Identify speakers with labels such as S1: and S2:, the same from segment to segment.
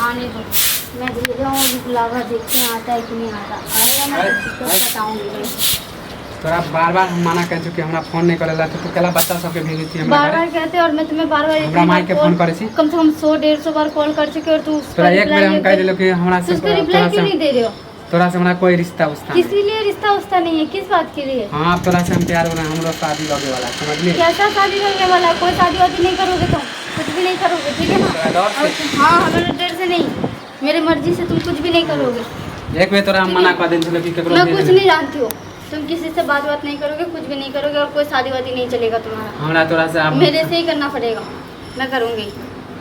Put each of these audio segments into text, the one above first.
S1: आने दो, मैं भेजा हूँ अभी बुलावा, देखते हैं आता है कि नहीं आता। आएगा ना तो सब बताऊंगी मैं।
S2: तोरा बार बार हम मना कर चुके हमरा फोन नहीं करेला, तो तू केला बच्चा सबके भेजै छी हमरा
S1: बार
S2: घरे?
S1: बार कहते हैं और मैं तुम्हें बार बार
S2: हमरा
S1: इतनी
S2: माई
S1: बार
S2: के
S1: कॉल
S2: फोन करै छी।
S1: कम से कम 100 150 बार कॉल कर चुके और तू उसका
S2: तोरा एक
S1: रिप्लाई
S2: बेर हम
S1: नहीं
S2: कहि देलहुँ कि हमरा
S1: तू
S2: से
S1: उसका
S2: तोरा
S1: रिप्लाई क्यों
S2: से
S1: नहीं दे रहे हो?
S2: तोरा से हमरा कोई रिश्ता उस्ता नहीं।
S1: किसी लिए रिश्ता उस्ता नहीं है? किस बात के लिए?
S2: हाँ, अब तोरा से हम प्यार हो रहा है, हमरो शादी लगे वाला, समझली?
S1: कैसा शादी करने वाला? कोई शादी वादी नहीं करोगे तुम, कुछ भी नहीं करोगे, ठीक है ना?
S2: तोरा डर से?
S1: और हाँ, हमारे डर से नहीं, मेरे मर्जी से तुम कुछ भी नहीं करोगे।
S2: एक बेर तोरा हम मना कर देने छलियौ कि केकरो
S1: मैं
S2: भेज
S1: कुछ
S2: नहीं।
S1: नहीं जानती हूँ, तुम किसी से बात बात नहीं करोगे, कुछ भी नहीं करोगे और कोई शादी वादी नहीं चलेगा तुम्हारा।
S2: हमरा तोरा से आब
S1: मेरे से ही करना पड़ेगा, मैं करूँगी।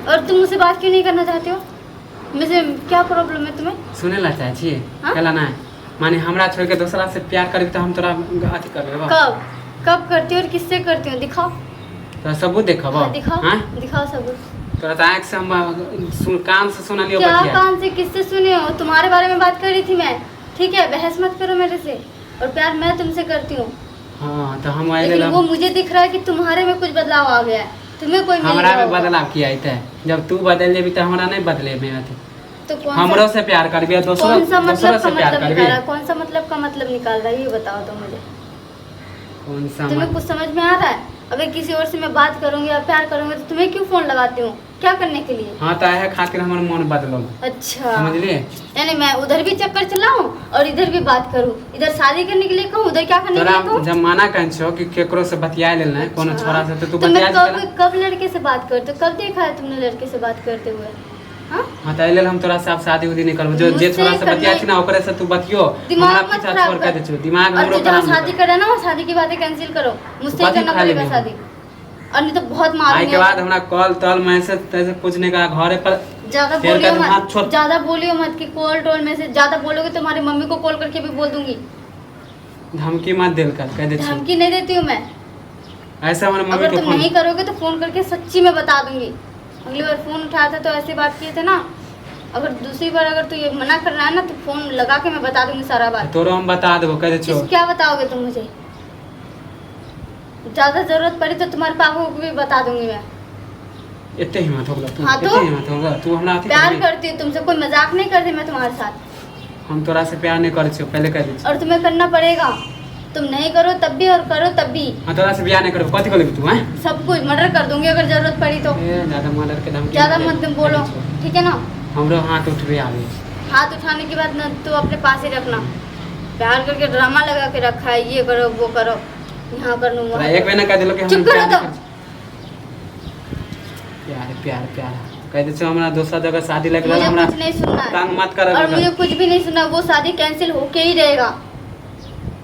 S1: और तुम मुझसे बात क्यों नहीं करना चाहते हो? मुझसे क्या प्रॉब्लम है तुम्हें?
S2: सुनै ला चाहै छी?
S1: हाँ?
S2: केला नहि, माने हमरा छोड़ि के दोसरा से प्यार करबी तऽ हम तोरा अथी करबै।
S1: कब कब करती हो और किससे करती हो? दिखाओ।
S2: तोरा सबूत देखबो?
S1: हाँ, दिखाओ।
S2: हाँ?
S1: दिखाओ सबूत।
S2: तोरा तऽ आँखि से हम कान से सुनलियो।
S1: क्या?
S2: बतिया।
S1: कान से किससे सुने हो? तुम्हारे बारे में बात कर रही थी मैं, ठीक है? बहस मत करो मेरे से। और प्यार मैं तुमसे करती हूँ।
S2: हाँ, तऽ हम एहि
S1: लेकिन
S2: लेल
S1: वो मुझे दिख रहा है कि तुम्हारे में कुछ बदलाव आ गया है, तुम्हें कोई मिल
S2: हमरा
S1: गया
S2: में
S1: होगा।
S2: बदलाव किया अयतै? जब तू बदलि जेबी तऽ हमरा नहि बदलेबे अथी।
S1: तो कौन
S2: हमरो
S1: सा
S2: से प्यार करबी आ दोसरो
S1: कौन सा
S2: दोसरो
S1: मतलब
S2: से
S1: का
S2: प्यार
S1: मतलब
S2: करबी?
S1: निकाला? कौन सा मतलब का मतलब निकाल रहा है, ये बताओ तो मुझे।
S2: कौन सा
S1: तुम्हें कुछ समझ में आ रहा है? अगर किसी और से मैं बात करूंगी या प्यार करूंगी तो तुम्हें क्यों फोन लगाती हूँ? क्या करने के लिए?
S2: हाँ, तऽ इएह खातिर हमर मन बदलल।
S1: अच्छा।
S2: समझलिए?
S1: यानी मैं उधर भी चक्कर चलाऊं और इधर भी बात करूं, इधर शादी करने के लिए कहूं, उधर क्या करने के
S2: तोरा
S1: लिए कहूं?
S2: जब मना कहै छौ कि केकरो से बतियाय लेल नहि कोनो
S1: अच्छा।
S2: छोरा से, तऽ तू
S1: तो मैं
S2: बतिया
S1: कब कब लड़के से बात करते हो? कब देखा है तुमने लड़के से बात करते हुए? हाँ?
S2: हाँ, तऽ एहि लेल हम तोरा से आब शादी उदी नहि करबो। जो जे
S1: मुझसे
S2: छोरा से
S1: करना
S2: बतियाइ छी ना, ओकरे से तू बतियो।
S1: दिमाग
S2: हमरा
S1: मत
S2: पीछा
S1: खराब
S2: छोड़
S1: कर।
S2: के दै छौ दिमाग
S1: और
S2: हमरो
S1: तू जहाँ
S2: खराब
S1: शादी
S2: नहि
S1: करे ना, वो शादी की बातें कैंसिल करो। मुझसे ही
S2: कथी
S1: करना
S2: खा
S1: पड़ेगा
S2: लेबही हम?
S1: शादी, और नहीं तो बहुत
S2: आइ
S1: मारूंगी।
S2: के बाद हमरा कॉल तॉल मैसेज तैसेज कुछ नहीं करा, घरे पर
S1: ज्यादा
S2: फेर
S1: बोलियो
S2: कह हाथ
S1: मत।
S2: छोड़।
S1: ज्यादा बोलियो मत कि कॉल टोल में से ज्यादा बोलोगे, तुम्हारी मम्मी को कॉल करके भी बोल दूंगी।
S2: धमकी मत देल कर, कह दे छी।
S1: धमकी नहीं देती हूँ मैं।
S2: ऐसा हमर मम्मी
S1: अगर
S2: के
S1: तुम
S2: फोन
S1: नहीं करोगे तो फोन करके सच्ची में बता दूंगी। अगली बार फोन उठाया था तो ऐसे बात किए थे ना, अगर दूसरी बार अगर तू ये मना कर रहा है ना, तो फोन लगा के मैं बता दूंगी सारा बात।
S2: तोरो हम बता देबो, कह दे छो।
S1: किस क्या बताओगे तुम मुझे? ज्यादा जरूरत पड़ी तो तुम्हारे पापा को भी बता दूंगी मैं।
S2: एते हिम्मत हो गेलो तू?
S1: हाँ तो?
S2: एते हिम्मत हो गेलो तू हमरा अथी
S1: प्यार
S2: करबी?
S1: करती हूँ तुमसे, कोई मजाक नहीं करती मैं तुम्हारे साथ।
S2: हम तोरा से प्यार नहीं करै छियौ, पहले कह दै छी।
S1: और तुम्हें करना पड़ेगा, तुम नहीं करो तब भी और करो तब भी।
S2: हम तोरा से बियाह नहीं करबो, कथी कर तू हैं?
S1: सब कुछ मर्डर कर दूंगी अगर जरूरत पड़ी तो।
S2: ए ज्यादा मर्डर के धमकी
S1: ज्यादा
S2: मत दे।
S1: मत बोलो, ठीक है ना?
S2: हमरो हाथ उठबे आबे।
S1: हाथ उठाने के बाद ना तो अपने पास ही रखना। प्यार करके ड्रामा लगा के रखा है, ये करो वो करो, यहाँ कर लूँ
S2: तोरा
S1: वहाँ
S2: एक बेर ना कह देलौ कि हम
S1: चुप करो
S2: प्यार
S1: तो।
S2: नहीं करै छी। प्यार प्यार प्यार कह दै छौ, हमरा दोसर जगह शादी लग रहल।
S1: मुझे
S2: हमरा
S1: कुछ नहीं सुनना है
S2: तंग मत कर।
S1: और मुझे कुछ भी नहीं सुनना, वो शादी कैंसिल होके ही रहेगा।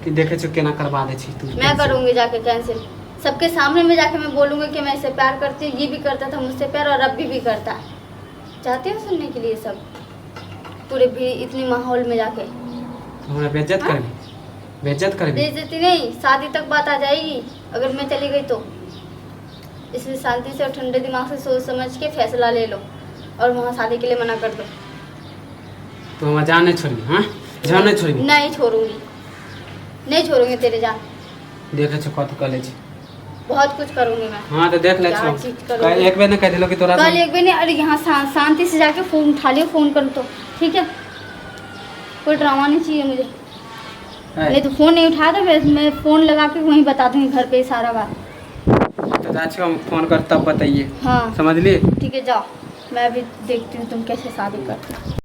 S2: कि देखे छौ केना करवा दै छी तू।
S1: मैं करूँगी जाके कैंसिल, सबके सामने में जाके मैं बोलूँगी कि मैं इससे प्यार करती हूँ, ये भी करता था मुझसे प्यार और अब भी करता है। चाहते हो सुनने के लिए सब पूरे भी इतने माहौल में जाके?
S2: हमरा बेइज्जत
S1: हाँ?
S2: करबी, बेइज्जत करबी।
S1: बेइज्जती नहीं, शादी तक बात आ जाएगी अगर मैं चली गई तो। इसलिए शांति से और ठंडे दिमाग से सोच समझ के फैसला ले लो और वहाँ शादी के लिए मना कर दो।
S2: तू हमरा जान नहीं छोड़बी? हाँ, जान नहीं छोड़बी?
S1: नहीं छोड़ूंगी, नहीं छोड़ूंगी तेरे जान।
S2: देखे छौ कथी कऽ लै छी।
S1: बहुत कुछ करूंगी मैं।
S2: हाँ, तो देख ले
S1: क्या
S2: छौ।
S1: चीज करोगे?
S2: एक बेर ने कह देलौ कि तोरा
S1: कल एक बेर नहीं, अरे यहाँ शांति से जाके फोन उठा लियो, फोन करो तो ठीक है। कोई ड्रामा नहीं चाहिए मुझे। नहीं तो फोन नहीं उठा तो मैं फोन लगा के वहीं बता दूंगी घर पे ही सारा बात।
S2: तो जा छौ, हम फोन कर तब बताइए।
S1: हाँ।
S2: समझली?
S1: ठीक है, जाओ, मैं अभी देखती हूँ तुम कैसे शादी करते हो।